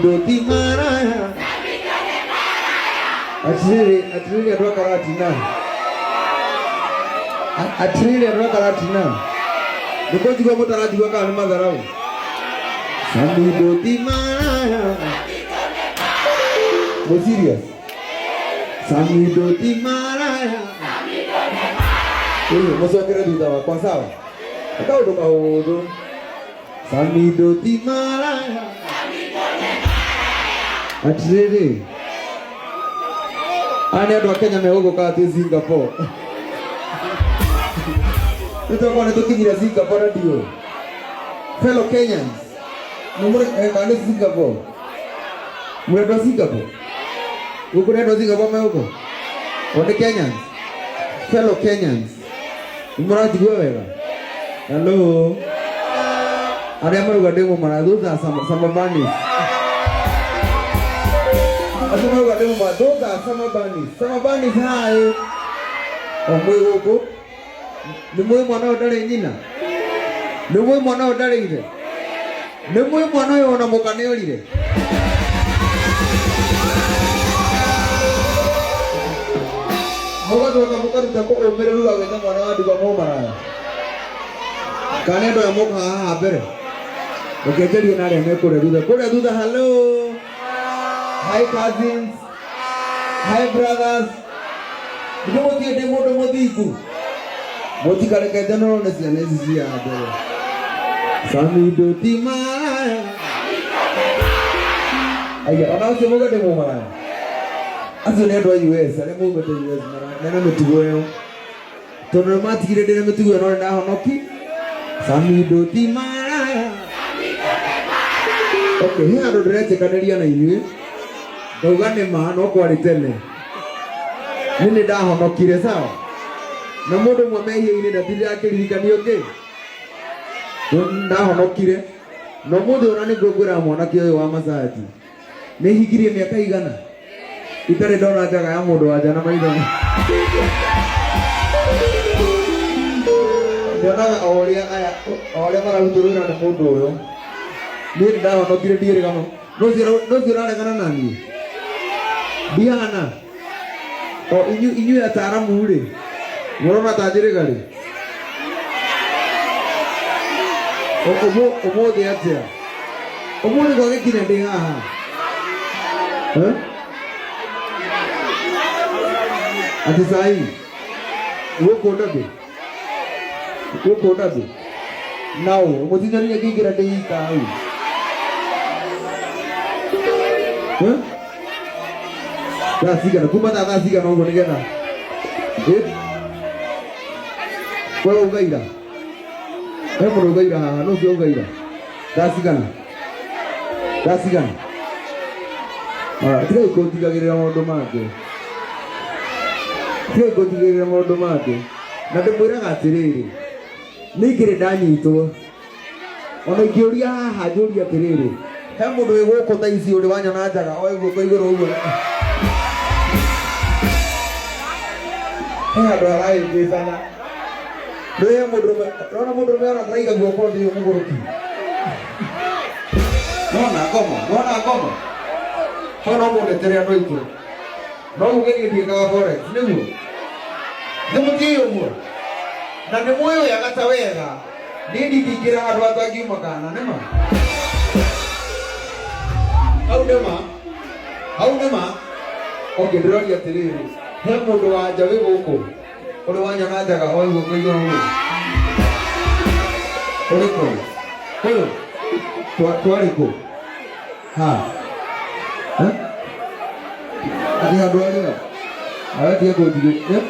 Samido ti maraya. Atirĩrĩ, atirĩrĩ andũ a Karatina. Atirĩrĩ andũ a Karatina. Nĩ kũnjigua mũtaranjigua kana nĩ matharau? Samido ti maraya. Mwĩ serious? Samido ti maraya. Ĩĩ, mũcokere thutha wakwa sawa? Nĩ kaũndũ kahũthũ. Samido ti maraya. Atirĩrĩ, aya nĩ andũ a Kenya megũgũka atĩ Singapore. Nĩ twakorwo nĩ tũkinyire Singapore na ndiũĩ. Fellow Kenyans, nĩ mũrĩ kana nĩ Singapore? Mũrĩ andũ a Singapore? Gũkũ nĩ andũ a Singapore me gũkũ? O nĩ Kenyans? Fellow Kenyans, nĩ mũranjigua wega? Hello? Arĩa marauga ndĩ mũmara, those are some bunnies. Acio marauga ndĩ mũmara, those are some bunnies. Some bunnies, hi. O mwĩ gũkũ? Nĩ mũĩ mwana ũyũ ndarĩ nyina? Nĩ mũĩ mwana ũyũ ndarĩ ithe? Nĩ mũĩ mwana ũyũ ona mũka nĩ orire? Mũgacoka mũkaruta kũ ũmĩrĩru wa gwĩta mwana wa ndigwa mũmaraya? Kana nĩ andũ aya moka haha mbere? Reke njarie na arĩa me kũrĩa thutha. Kũrĩa thutha, hello. Hi cousins. Hi brothers. Nĩ mũtiĩ ndĩ mũndũ mũthingu. Mũtikareke njonorwo nĩ ciana ici cia mbere. Samido ti maraya. Aya, ona ũcio mũge ndĩ mũmaraya. Acio nĩ andũ a US, arĩa maumĩte US mena mĩtugo ĩyo. Tondũ nĩ matigire ndĩ na mĩtugo ĩyo no nĩ ndahonoki. Samido ti maraya. Okay, he handũ ndĩretĩkanĩria na inyuĩ. Ngauga nĩ ma no kwarĩ tene. Nĩ nĩ ndahonokire sawa. Na mũndũ ũmwe mehia-inĩ ndatindaga akĩririkanio kĩ. Ndahonokire. Na ũmũthĩ ona nĩguo ngwĩraga mwanake ũyũ wa masaji. Nĩ hikirie mĩaka igana. Itarĩ ndona njaga ya mũndũ wa nja na maitho. Nyonaga o ũrĩa aya o ũrĩa mararutwo wĩra nĩ mũndũ ũyũ. Niĩ nĩ ndahonokire ndiĩrĩga nũcio ũraregana na niĩ. Ndihana. O inyuĩ ataaramu rĩ, mũrona ta njĩrĩga rĩ? Ũmũthĩ atĩa? Ũmũthĩ gwagĩkinya ndĩ haha. Eh? Atĩ sai gũkũ ndandũ gũkũ ndandũ naũ mũtinyonire ngĩingĩra ndĩ ika hau. Eh? Thaa cigana kuma thaa cigana ũguo nĩgetha Eh? We ugaira he mũndũ ugaira haha nũ ũcio ugaira thaa cigana thaa cigana. Tigai kũnjigagĩrĩra maũndũ mangĩ, tigai kũnjigagĩrĩra maũndũ mangĩ. Na ndĩmwĩraga atĩrĩrĩ, nĩ ingĩrĩ ndanyitwo ona ingĩũria haha njũrie atĩrĩrĩ, he mũndũ wĩ gũkũ thaa ici ũrĩ wanyona njaga oe guoko igũrũ ũguo? He handũ harahĩngĩcana. Rĩu he mũndũrũme, ũrona mũndũrũme ona ndaraiga guoko thĩ ũyũ mũgũrũki. Nona ngoma, nona ngoma. Hau no mũndetere andũ aitũ. No uge niĩ ndiĩkaga forex, nĩguo? Nĩ mũtiũĩ ũguo? Na nĩ mũĩ wega ta wega. Niĩ ndingĩingĩra handũ hatangiuma kana, nĩ ma? Hau nĩ ma? Hau nĩ ma? Okay, ndĩroria atĩrĩrĩ, he mũndũ wa nja wĩ gũkũ? Ũrĩ wanyona njaga oe guoko igũrũ ũguo? Ũrĩkũ? Ũyũ? Twarĩ kũ? Ha? Eh? Atĩ handũ harĩa? Awe tiga kũnjigĩ. Eh?